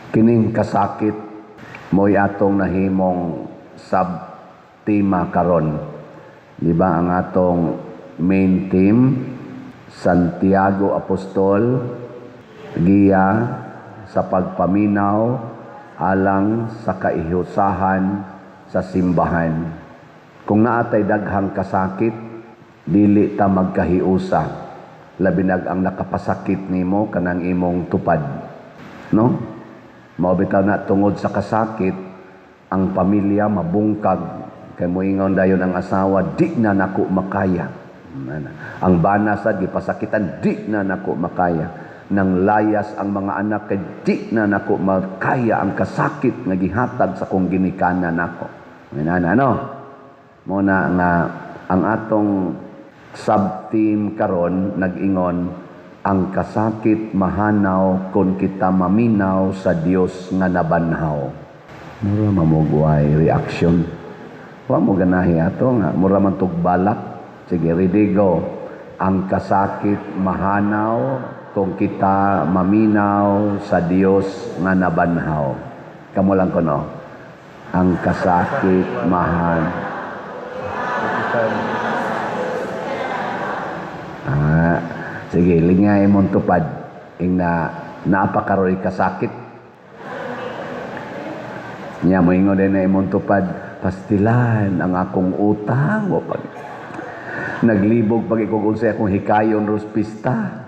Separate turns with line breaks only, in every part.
Kining kasakit mo'y atong nahimong sub-tema karon. Di ba ang atong main theme, Santiago Apostol, giya sa pagpaminaw alang sa kahiusahan sa simbahan. Kung naatay daghang kasakit, dili ta magkahiusa. Labi nag ang nakapasakit nimo kanang imong tupad. No? Mao bitaw na tungod sa kasakit, ang pamilya mabungkag kay moingon dayon ang asawa, "Di na nako makaya." Ang bana sad gipasakitan, "Di na nako makaya." Nang layas ang mga anak kay "Di na nako makaya ang kasakit nga gihatag sa kong ginikanan nako." Inana, no? Mo na nga ang atong sub-theme karon nag-ingon, ang kasakit mahanaw kung kita maminaw sa Dios nga nabanhaw. Mura mamugway reaction. Wa mo ganahi ato nga mura man tug balak. Sige, ready, go. Ang kasakit mahanaw kung kita maminaw sa Dios nga nabanhaw. Kamo lang kuno. Ang kasakit mahan. Ah, sige, lingay mong tupad. Ing na naapakaroy kasakit. Nya moingon din na imong tupad, "Pastilan ang akong utang o pag naglibog pag ikog unsay akong hikayon ros pista.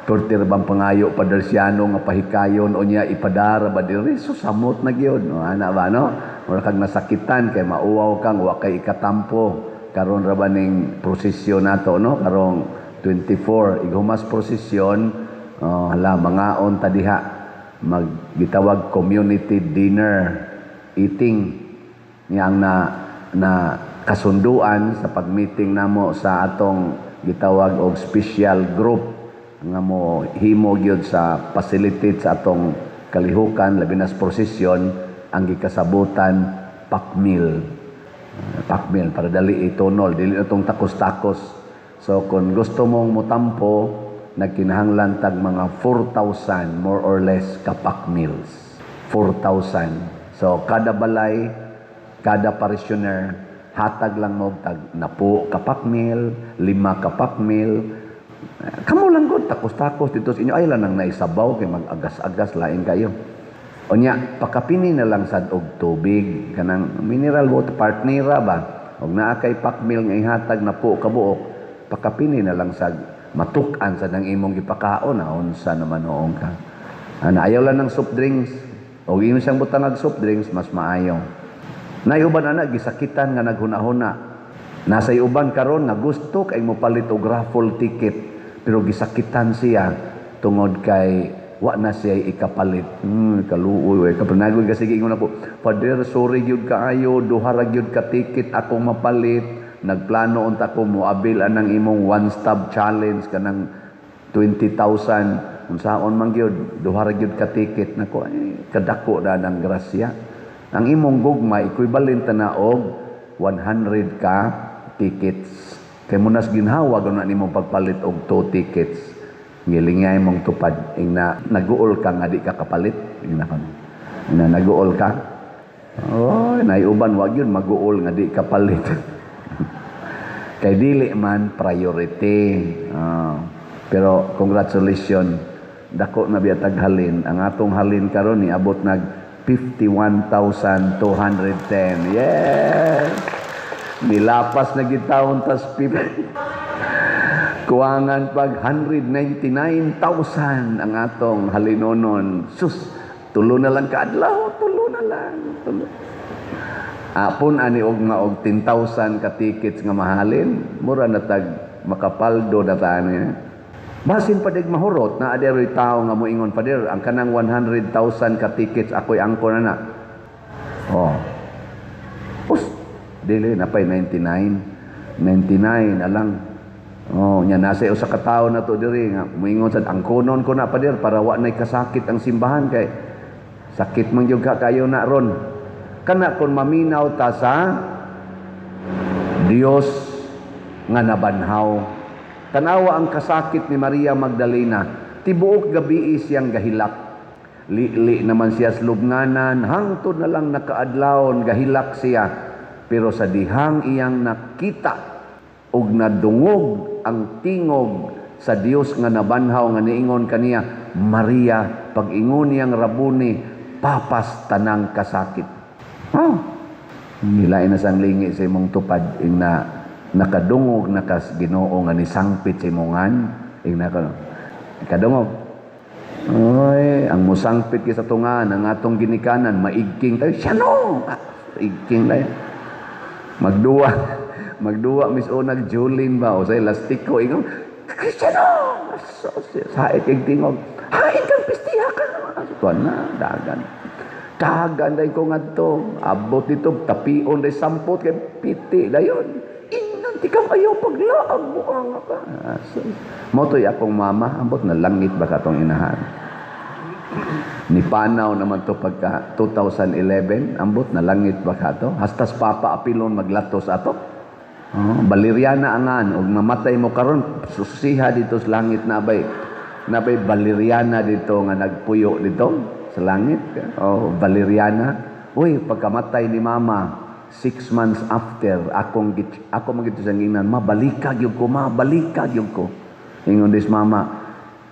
Perti ra bang pangayo Padersiano nga pahikayon o niya ipadara ba diri so samot na gyud," no? Ana ba, no? Mura kag nasakitan kay mauwaw kang wa kay ikatampo. Karon ra ba ning prosesyon nato, no? Karong 24 ighumas prosesyon, oh, hala, mangaon ta diha, maggitawag community dinner eating niya. Ang na na kasunduan sa pag-meeting namo sa atong gitawag og special group nga mo himo gyud sa facilitate sa atong kalihukan, labi na sa prosesyon, ang gikasabutan pack meal. Pack meal para dali itunol, dili na tong takos-takos. So kung gusto mong mutampo, nagkinahanglan tag mga 4,000 more or less ka pack meals, 4,000. So kada balay, kada parishioner, hatag lang mo tag napo ka pack meal, lima ka pack meal. Kamo lang gud, takos-takos dito sa inyo ay lang nang naisabaw kay mag-agas-agas lain kayo. Unya pakapini na lang sad og tubig, kanang mineral water partnera ba, og naa kay pack meal nga ihatag na po kabuok, pakapini na lang sad, matuk-an sad ang imong gipakaon na unsa naman noong ka ana. Ayaw lang ng soft drinks, og imo siyang butangag soft drinks, mas maayo. Nay uban ana gisakitan nga naghuna-huna. Nasa uban karon nga gusto kay mo palit og raffle ticket, pero gisakitan siya tungod kay wa na siya ikapalit. Kaluoy we kapanagoy kasi ingon ako, "Father, sorry gyud kaayo, duha ra gyud ka ticket akong mapalit. Nagplano unta ko moabil anang imong one stop challenge kanang 20,000. Unsaon man gyud, duha ra gyud ka ticket nako." Ay, kadako na ng grasya. Ang imong gugma equivalent na og 100 ka tickets. Kay munas ginhawa na nimong pagpalit og 2 tickets. Gilingay mong tupad ing na naguol ka nga di ka kapalit, ing na kono. Ing na naguol ka. Oh, naiuban wa gyud maguol nga di kapalit. Kay dili man priority. Oh. Pero congratulations, dako na biya taghalin. Ang atong halin karon niabot nag 51,210. Yes! Nilapas na gitawon tas 50. Kuwangan pag 199,000 ang atong halinonon. Sus, tulo na lang kaadlaw, tulo na lang. Tulo. Apon ani og nga og 10,000 ka tickets nga mahalin, mura na tag makapaldo na ta ani. Basin pa dig mahurot na aderoy tao nga moingon, "Pader, ang kanang 100,000 ka tickets ako'y angko na na." Oh. Us, dili na pay 99. 99 na lang. Oh, nya nasa usa ka tawo na to diri nga moingon sad, "Angkonon ko na, pader, para wa nay kasakit ang simbahan kay sakit man gyud ka kayo na ron." Kana kon maminaw ta sa Dios nga nabanhaw. Tanawa ang kasakit ni Maria Magdalena. Tibuok gabi siyang gahilak. Lili naman siya sa lubnganan, hangtod na lang nakaadlawon gahilak siya. Pero sa dihang iyang nakita og nadungog ang tingog sa Dios nga nabanhaw nga niingon kaniya, "Maria," pag-ingon niyang "Rabuni," papas tanang kasakit. Oh, nilain na sang lingi sa imong tupad ing na nakadungog na kas Ginoo nga nisangpit sa imongan ing na kadungog. Oy, ang musangpit kay sa tungan ang atong ginikanan, maigking tayo siya, no? Ah, igking tayo. Magduwa, magduwa mis unag Julin ba o sa elastiko, ingon, "Cristiano!" So, sait kay tingog. Hain kang pistiha ka naman. Tuan na, dagan. Dagan day ko ngadto. Abot dito, tapion day sampot kay piti dayon. Ingnan ti kang ayaw paglaag mo ang ka. Ah, so, mo to'y akong mama, ambot na langit ba katong inahan. Ni panaw naman to pagka 2011, ambot na langit ba ka to? Hastas papa apilon maglatos ato. Oh, Valeriana angan og mamatay mo karon, susiha dito sa langit na bay. Nabay Valeriana dito nga nagpuyo dito sa langit. Oh, Valeriana. Uy, pagkamatay ni mama, 6 months after, akong ako magito sa ngingnan, "Ma, balika gyud ko, ma, balika gyud ko." Ingon dis mama,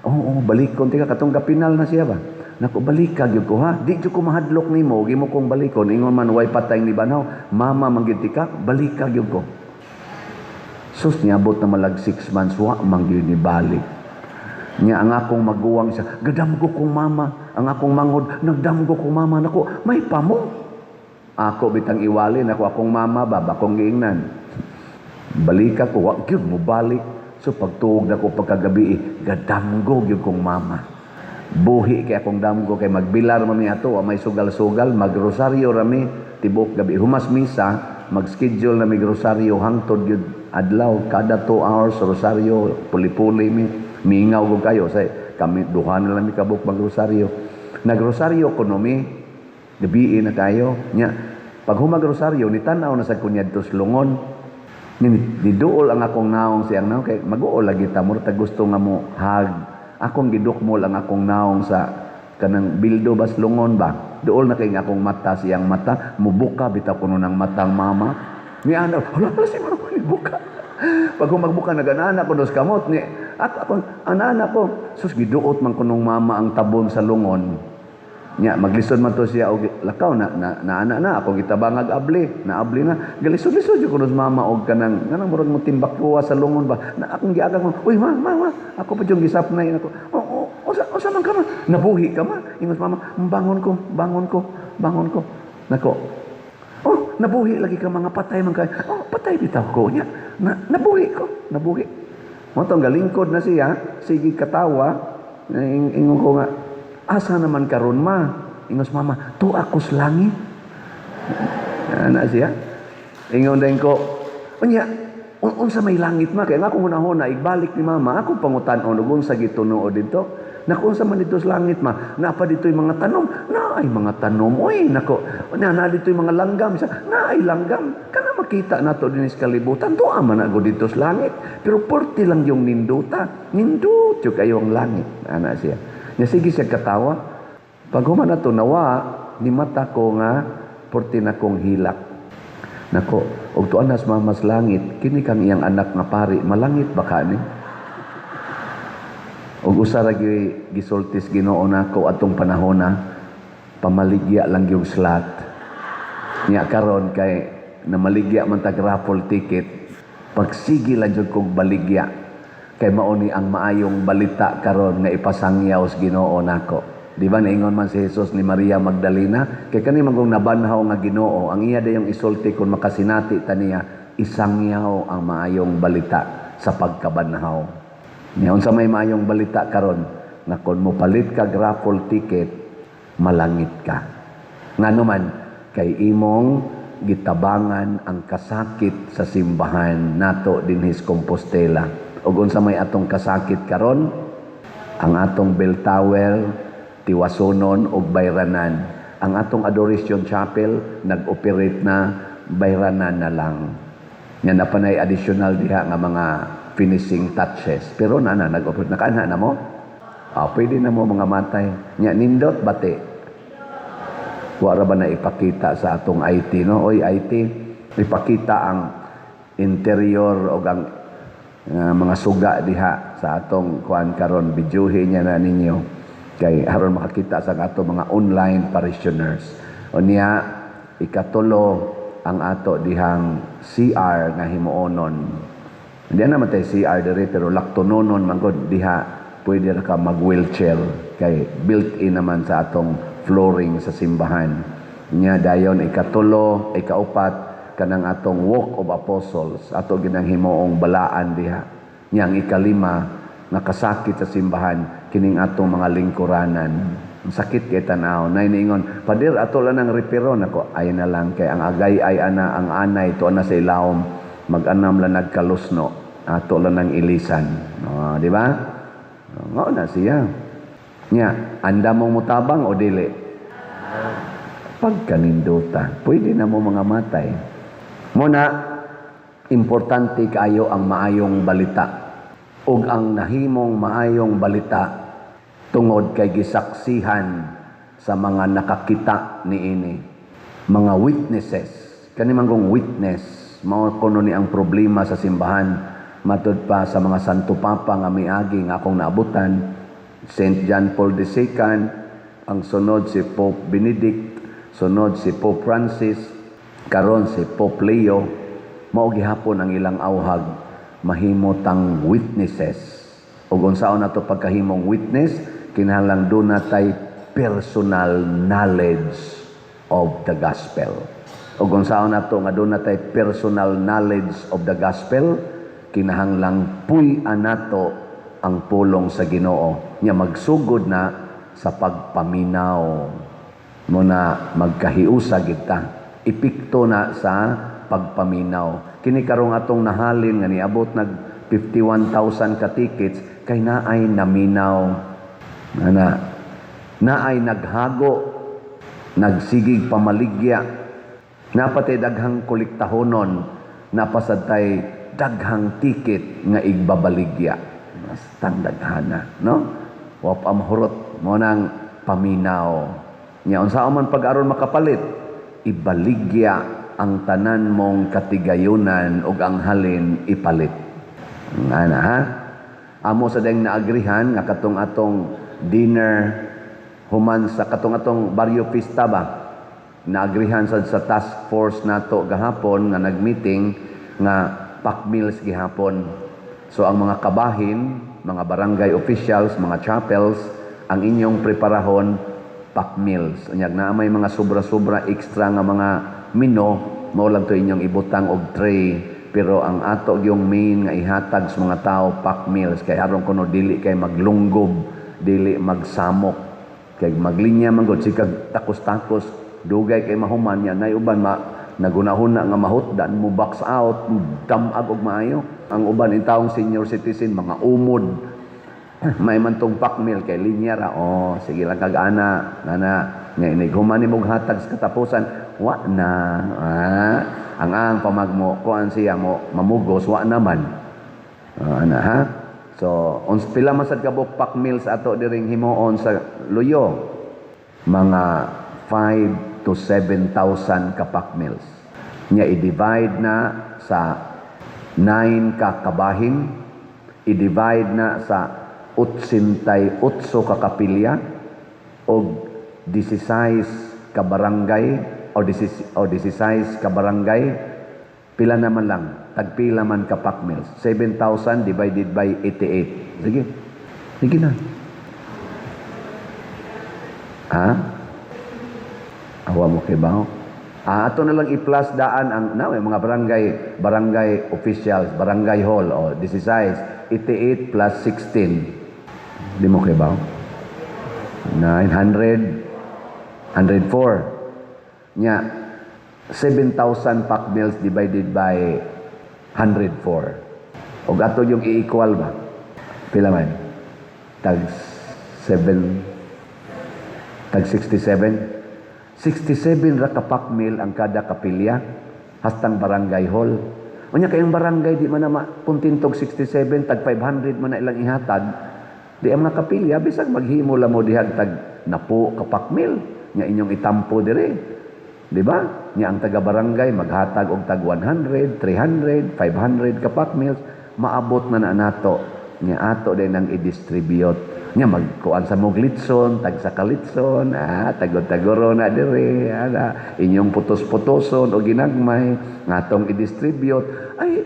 "Oo, oh, balikon tika katong gapinal na siya ba. Nako, balika gyud ko ha. Di jud ko mahadlok nimo, gimo kong balikon." Ingon man way patay ni banhaw, "Mama man gyud tika, balika gyud ko." Sus, niabot na malag 6 months, wa man gyud ni balik. Nya ang akong maguwang siya, "Gadamgo kong mama," ang akong manghod, "Nagdamgo kong mama, nako, may pamo." Ako bitang iwali, nako akong mama ba, bakong giingnan. Balika ko, wa gyud mo balik. So pagtuog nako pagkagabi, eh, gadamgo gyud kong mama. Buhi kay akong damgo kay magbilar man mi ato, wa may sugal-sugal, magrosaryo rami tibok gabi. Humas misa, mag-schedule na mig rosaryo hangtod gyud adlaw, kada 2 hours rosaryo, puli-puli mi. Mingaw ko kayo say kami duha na lang mi kabuk magrosaryo. Nagrosaryo kuno mi, gabi na kayo. Nya pag humag rosaryo, ni tan-aw na sa kunya dito sa lungon. Ni niduol ang akong naong siyang naong kay maguol lagi ta mo ta gusto nga mo hag. Akong gidukmol ang akong naong sa kanang bildo bas lungon ba. Duol na kay nga akong mata siyang mata, mubuka bitaw kuno ng matang mama. Ni ana, hala hala si mama ni buka. Pag humagbuka naganana ko dos kamot ni ako akong anana ko. Sus, giduot man kunong mama ang tabon sa lungon. Nya maglisod man to siya og lakaw na na, na ana na ako gitabangag abli, naabli na. Galisod-lisod jud kuno mama og kanang kanang murag mo timbakwa sa lungon ba. Na akong giagak mo, "Uy ma, ma, ma, ako pa jung gisapnay nako." "Oh, oh, usa usa man ka ma? Nabuhi ka ma?" Ingos mama, "Bangon ko, bangon ko, bangon ko." Nako. "Oh, nabuhi lagi ka, mga patay man kay." "Oh, patay bitaw ko nya. Na, nabuhi ko, nabuhi." Mo tong galingkod na siya, sige katawa. Ingon ko nga, "Asa naman karon ma?" Ingos mama, "Tu ako sa langit." Ana siya. Ingon din ko, "Unya, unsa may langit ma?" Kaya nga akong hunahuna, igbalik ni mama, ako pangutan-on, ug unsa gitunuo dito. Naku, unsa man dito sa langit ma? Napa dito yung mga tanom. Na ay mga tanom. Uy, nako. Na, na dito yung mga langgam. Sa, na ay langgam. Kana makita nato din sa kalibutan. Tuwa man ako dito sa langit. Pero porti lang yung ninduta. Nindut yung kayo ang langit. Ana siya. Nya sige siya katawa. Pag human na to, nawa, ni mata ko nga, porti na kong hilak. Nako, og tuan nas mamas langit, kini kang iyang anak nga pari, malangit ba ka ni? Og usa ra gyud gisultis Ginoo nako atong panahona, pamaligya lang yung slot. Nya karon kay namaligya man tag raffle ticket, pagsige lang jud kog baligya kay mao ni ang maayong balita karon nga ipasangyaw sa Ginoo nako. Di ba naingon man si Jesus ni Maria Magdalena, kay kani man kung nabanhaw nga Ginoo, ang iya dayong isulti kung makasinati ta niya, isangyaw ang maayong balita sa pagkabanhaw. Nya unsa may maayong balita karon nga kung mopalit ka raffle ticket, malangit ka. Ngano man kay imong gitabangan ang kasakit sa simbahan nato dinhi sa Compostela. Ug unsa may atong kasakit karon? Ang atong bell tower tiwasonon og bayranan. Ang atong Adoration Chapel nag-operate na bayranan na lang. Nya na panay additional diha nga mga finishing touches. Pero na na nag-operate nakaana na mo. Ah, pwede na mo mga matay. Nya nindot bati. Wa ra ba na ipakita sa atong IT, no? Oy IT, ipakita ang interior o ang mga suga diha sa atong kuan karon, bidyuhi niya na ninyo kay aron makakita sa ato mga online parishioners. Unya ikatulo, ang ato dihang CR nga himuonon. Hindi naman tayo CR diri, pero laktononon man gud diha, pwede ra ka mag wheelchair kay built-in naman sa atong flooring sa simbahan. Nya dayon ikatulo, ikaupat, kanang atong Walk of Apostles, ato ginang himuong balaan diha. Nya ang ikalima nga kasakit sa simbahan, kining atong mga lingkuranan. Ang sakit kay tan-aw. Nay niingon, "Pader, ato lang ang repair-on." Ako, ay na lang kay ang agay ay ana, ang anay to ana sa ilawom, mag-anam lang nagkalusno. Ato lang ang ilisan. Oh, di ba? Ngao na siya. Nya, anda mong mutabang o dili? Pagkaninduta, pwede na mo mga matay. Muna, importante kaayo ang maayong balita. Ug ang nahimong maayong balita tungod kay gisaksihan sa mga nakakita niini. Mga witnesses. Kani man kong witness, mao kuno ni ang problema sa simbahan matud pa sa mga Santo Papa nga miagi nga akong naabutan, Saint John Paul II, ang sunod si Pope Benedict, sunod si Pope Francis, karon si Pope Leo, mao gihapon ang ilang auhag, mahimo tang witnesses. Ug unsaon nato pagkahimong witness? Kinahanglan duna tay personal knowledge of the gospel. Ug unsaon nato nga duna tay personal knowledge of the gospel? Kinahanglang puy-an nato ang pulong sa Ginoo. Nya magsugod na sa pagpaminaw mo na magkahiusa gid ta. Epekto na sa pagpaminaw. Kini karong atong nahalin nga niabot nag 51,000 ka tickets kay naay naminaw. Ana, naay naghago, nagsigig pamaligya, napatay daghang kolektahonon, napasad tay daghang ticket nga igbabaligya. Bastang daghana, no? Wa pa mahurot mo nang paminaw. Nya unsa man pag-aron makapalit? Ibaligya ang tanan mong katigayunan ug ang halin ipalit. Ana ha? Amo sa dayang naagrihan nga katong atong dinner human sa katong atong baryo pista ba, naagrihan sad sa task force nato gahapon nga nagmeeting nga pack meals gihapon. So ang mga kabahin, mga barangay officials, mga chapels, ang inyong preparahon pack meals. Unyag naa may mga sobra-sobra extra nga mga mino, mao lang to inyong ibutang og tray, pero ang ato yung main nga ihatag sa mga tao, pack meals, kay aron kuno dili kay maglunggob, dili magsamok, kay maglinya man gud sikag takos-takos, dugay kay mahuman. Nya nay uban ma nagunahuna nga mahutdan mo, box out, damag og maayo ang uban intawong senior citizen, mga umod. May man tong pack meal kay linya ra, oh, sige lang kag ana nana nga inig human nimo hatag sa katapusan, wa na, ah, ang pamagmo kuan siya mo mamugos, wa naman. Ah, ana ha. So ons pila man sad kabuk pack meals ato diring himuon sa Luyo? Mga 5 to 7,000 ka pack meals. Nya i-divide na sa 9 ka kabahin, i-divide na sa 88 ka kapilya og 16 ka barangay o 16 ka barangay, pila naman lang, tagpila man ka pack meals? 7,000 divided by 88. Sige. Sige na. Ha? Awa mo kay baho. Ah, ato na lang i-plus daan ang na may mga barangay barangay officials, barangay hall o 16, 88 plus 16. Di mo kay baho? 900 104. Nya 7,000 pack meals divided by 104. Og ato yung i-equal ba? Pila man? Tag 7, tag 67. 67 ra ka pack meal ang kada kapilya hastang barangay hall. Unya kayong barangay di man na makontentog 67, tag 500 man na ilang ihatag. Di ang mga kapilya, bisag maghimo lang mo dihag tag napo ka packmeal nga inyong itampo dire. Di ba? Nya ang taga barangay maghatag og tag 100, 300, 500 ka packmeals, maabot na na nato. Nya ato din ang i-distribute. Nya magkuan sa mog litson, tag sa kalitson, tagod-tagoro na dire, ana, inyong putos-putoson o ginagmay, nga atong i-distribute. Ay,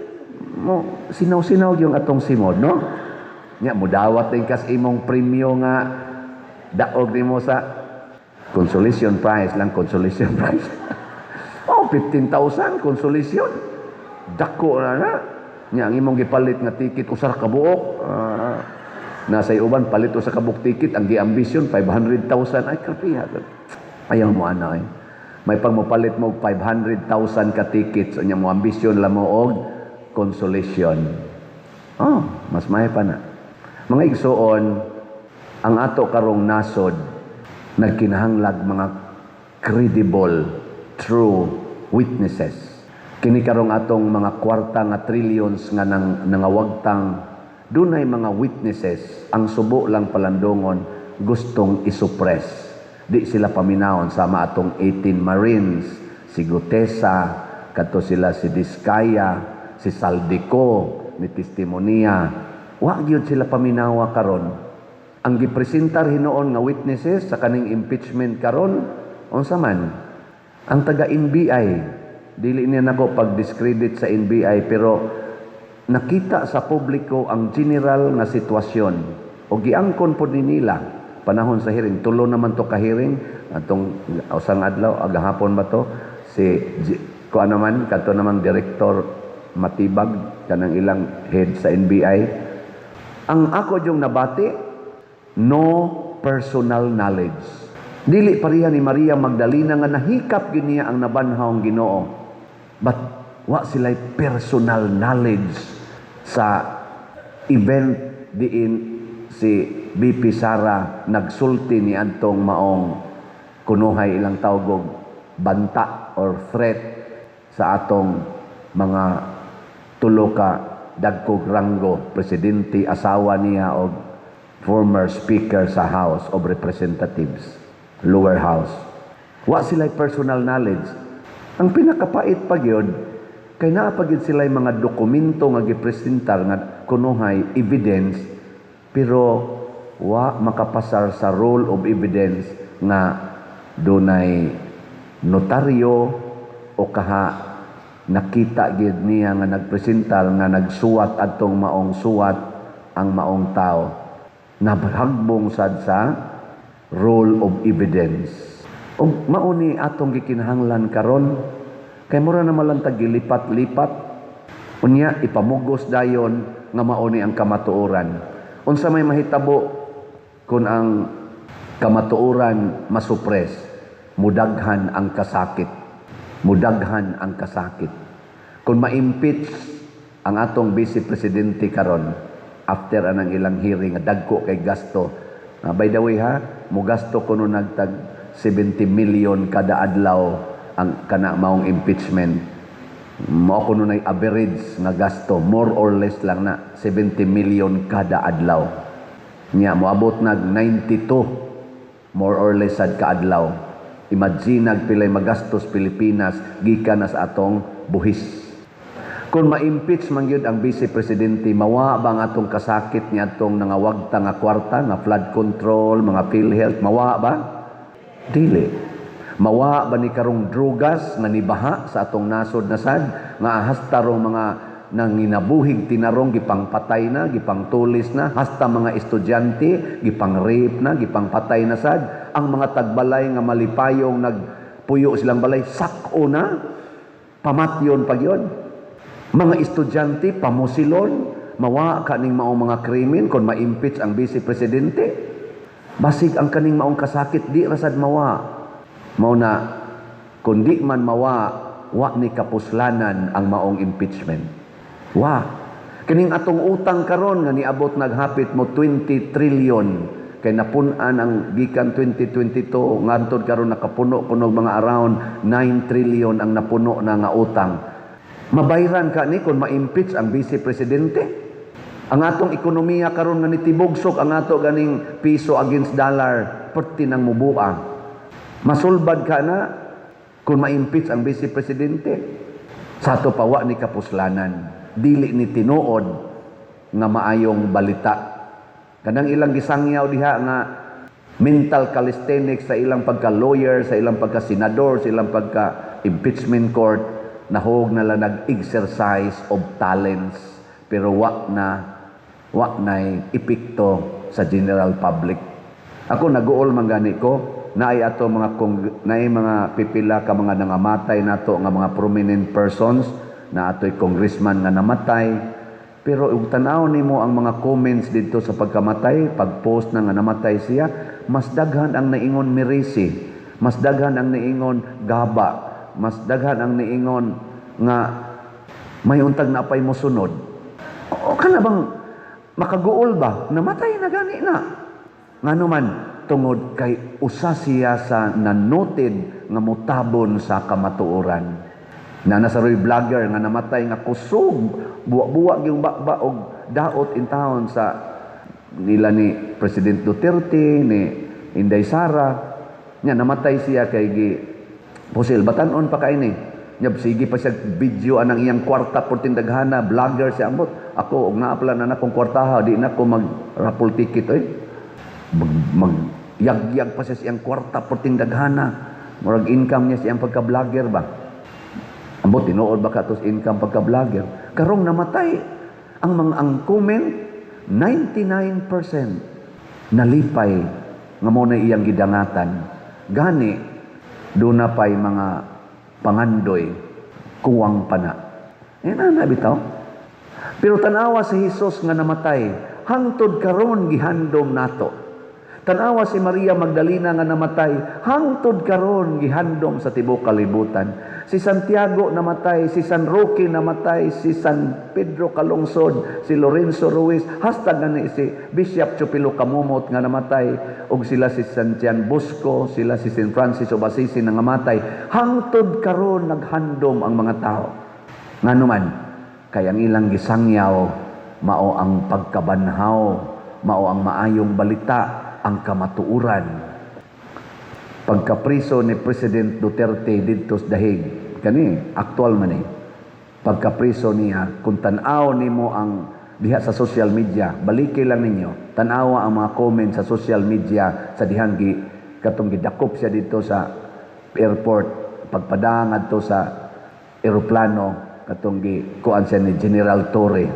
mo sinaw-sinaw yung atong simod, no? Nya mudawat din kas imong premyo nga daog nimo sa consolation prize lang, consolation prize. Oh, 15,000 consolation. Dako na na. Nya ang imong gipalit nga ticket usa ka buok. Nasa uban palit usa ka buok ticket, ang giambisyon 500,000, ay kapiha. Ayaw mo ana eh. May pag mopalit mo 500,000 ka tickets, unya mo ambisyon lang mo og consolation. Oh, mas may pa na. Mga igsuon, ang ato karong nasod nagkinahanglag mga credible, true witnesses. Kini karong atong mga kwarta nga trillions nga nang nangawagtang, dunay mga witnesses, ang subo lang palandongon gustong isuppress. Di sila paminawon sama atong 18 Marines, si Guteza, kadto sila si Diskaya, si Zaldy Co, ni testimonya. Wa gyud sila paminawa karon. Ang gipresentar hinuon nga witnesses sa kaning impeachment karon, unsa man? Ang taga NBI. Dili niya nako pag-discredit sa NBI, pero nakita sa publiko ang general nga sitwasyon o giangkon pod ni nila panahon sa hearing. Tulo naman to ka hearing atong usang adlaw, agahapon ba to, si kuan naman kadto namang Director Matibag, kanang ilang head sa NBI. Ang ako yung nabati, no personal knowledge. Dili pareha ni Maria Magdalena nga nahikap gyud niya ang nabanhawng Ginoo, but wa sila'y personal knowledge sa event diin si VP Sara nagsulti ni adtong maong kunuhay ilang tawgog banta or threat sa atong mga tulo ka dagkog ranggo, presidente, asawa niya og former speaker sa House of Representatives, lower house. Wa sila'y personal knowledge. Ang pinakapait pa gyud kay naa pa gyud sila'y mga dokumento nga gipresentar nga kunuhay evidence, pero wa makapasar sa role of evidence nga dunay notaryo o kaha nakita gyud niya nga nagpresentar nga nagsuwat adtong maong suwat ang maong tao. Nahagbong sad sa role of evidence. Ug mao ni atong gikinahanglan karon, kay mura na man lang tag gilipat-lipat. Unya ipamugos dayon nga mao ni ang kamatuoran. Unsa may mahitabo kung ang kamatuoran masupres? Mudaghan ang kasakit. Mudaghan ang kasakit. Kung ma-impeach ang atong vice presidente karon after anang ilang hearing nga dagko kay gasto. By the way ha, mugasto kuno nagtag 70 million kada adlaw ang kana maong impeachment. Mao kuno nay average nga gasto, more or less lang na 70 million kada adlaw. Nya moabot nag 92 more or less sad kaadlaw. Imagine nagpilay magastos Pilipinas gikan na sa atong buhis. Kung ma-impeach man gyud ang vice presidente, mawa ba ang atong kasakit ni atong nangawagta nga kwarta, nga flood control, mga PhilHealth, mawa ba? Dili. Mawa ba ni karong drugas nga nibaha sa atong nasod na sad, nga hasta rong mga nanginabuhig tinarong gipangpatay na, gipangtulis na, hasta mga estudyante gipang-rape na, gipangpatay na sad, ang mga tagbalay nga malipayong nagpuyo silang balay, sak-o na, pamatyon pag yun. Mga estudyante, pamusilon, mawa kaning maong mga krimen kung ma-impeach ang vice presidente? Basig ang kaning maong kasakit di rasad mawa. Mao na kung di man mawa, wa ni kapuslanan ang maong impeachment. Wa. Kining atong utang karon nga niabot naghapit mo 20 trillion, kay napun-an ang gikan 2022 ngantod karon nakapuno kuno mga around 9 trillion ang napuno na nga utang. Mabayran ka ni kung ma-impeach ang vice presidente? Ang atong ekonomiya karon nga nitibugsok ang ato ganing piso against dollar, perti nang mubuang. Masulbad ka na kung ma-impeach ang vice presidente. Sa ato pa wa ni kapuslanan, dili ni tinuod nga maayong balita. Kanang ilang gisangyaw diha nga mental calisthenics sa ilang pagka-lawyer, sa ilang pagka-senador, sa ilang pagka-impeachment court, nahog na lang nag-exercise of talents, pero wa na'y epekto sa general public. Ako, naguol man gani ko, naay ato mga kong, naay mga pipila ka mga nangamatay nato nga mga prominent persons na atoy congressman nga namatay, pero ug tan-aw nimo ang mga comments didto sa pagkamatay, pag-post na nga namatay siya, mas daghan ang naingon mirisi, mas daghan ang naingon gaba, mas daghan ang naingon nga may untag na pay mosunod. O kana bang makaguol ba? Namatay na gani na. Ngano man, tungod kay usa siya sa nanoted nga mutabon sa kamatuoran. Na nasa roy vlogger nga namatay nga kusog, buwa-buwa gyung bakba og daot in town sa nila ni President Duterte, ni Inday Sara. Nya namatay siya kay gi pusil batanon pa kay ni. Nya sige pa siya video anang iyang kwarta por tindaghana, vlogger siya ambot. Ako og naa pala na akong kwartaha, di na ko mag raffle ticket oy. Mag yag-yag pa siya siyang kwarta por tindaghana. Murag income niya siyang pagka-vlogger ba. Ambot tinuod ba ka tos income pagka-vlogger? Karong namatay ang mga ang comment, 99% nalipay nga mo na iyang gidangatan. Gani duna pay mga pangandoy kuwang pana. Eh na bitaw. Pero tanawa si Hesus nga namatay, hangtod karon gihandom nato. Tanawa si Maria Magdalena nga namatay, hangtod karon gihandom sa tibuok kalibutan. Si Santiago namatay, si San Roque namatay, si San Pedro Calungsod, si Lorenzo Ruiz, hasta gani si Bishop Chupilo Camomot nga namatay, ug sila si San Juan Bosco, sila si San Francis of Assisi nga namatay, hangtod karon naghandom ang mga tao. Ngano man, kay ang ilang gisangyaw mao ang pagkabanhaw, mao ang maayong balita, ang kamatuoran. Pagkapriso ni President Duterte didto sa Dahig, kani aktual man eh. Pagkapriso niya, kung tan-aw nimo ang diha sa social media, baliki lang ninyo, tan-awa ang mga comment sa social media sa dihang gi katong gidakop siya dito sa airport, pagpadang adto sa eroplano, katong gi kuan siya ni General Torre.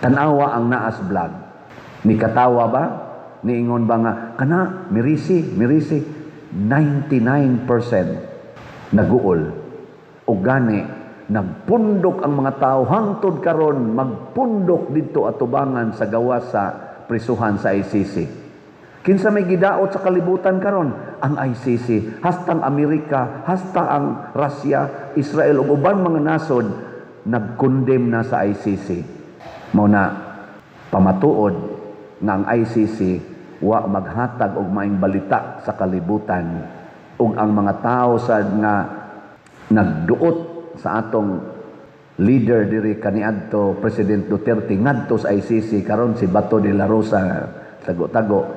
Tan-awa ang naas vlog. Ni katawa ba? Niingon ba nga kana mirisi, mirisi? 99% naguol. O gani nagpundok ang mga tao hangtod karon, magpundok didto atubangan sa gawas sa prisuhan sa ICC. Kinsa may gidaot sa kalibutan karon? Ang ICC. Hastang Amerika, hasta ang Russia, Israel ug ubang mga nasod nagkondem na sa ICC. Mao na pamatuod nga ang ICC wa maghatag og maayong balita sa kalibutan, ug ang mga tao sad nga nagduot sa atong leader diri kaniadto President Duterte ngadto sa ICC karon, si Bato de la Rosa, tago-tago,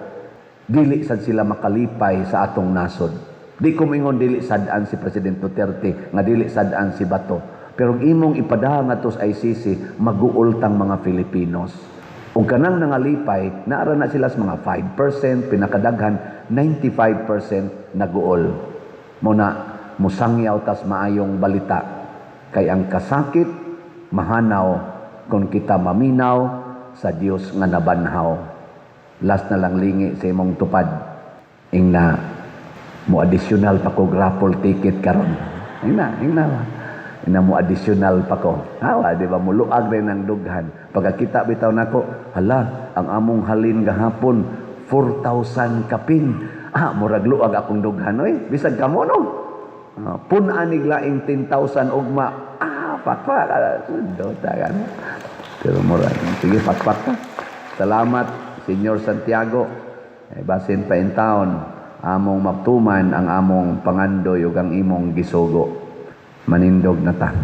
dili sad sila makalipay sa atong nasod. Di ko moingon dili sad-an si President Duterte, nga dili sad-an si Bato, pero imong ipadala ngadto sa ICC, maguol tang mga Filipinos. Ug kanang nangalipay, naara na sila sa mga 5%, pinakadaghan 95% naguol. Mo na musangyaw tas maayong balita. Kay ang kasakit mahanaw kung kita maminaw sa Dios nga nabanhaw. Last na lang, lingi sa imong tupad. Ingna mo additional pa ko raffle ticket karon. Ingna, ingna ba? Ingna mo additional pa ko. Hawa, di ba? Muluag rin ang dughan. Pagkakita bitaw nako, hala, ang among halin gahapon, 4,000 kapin. Ah, murag luag akong dughan, oy. Bisag kamo, no? Pun-an nig laing 10,000 ugma. Ah, pakpak. Ah, dota ka, no? Pero murag, sige, pakpak ka. Salamat, Senyor Santiago. Eh, basin pa in town, among matuman ang among pangandoy ug ang imong gisugo. Manindog na ta.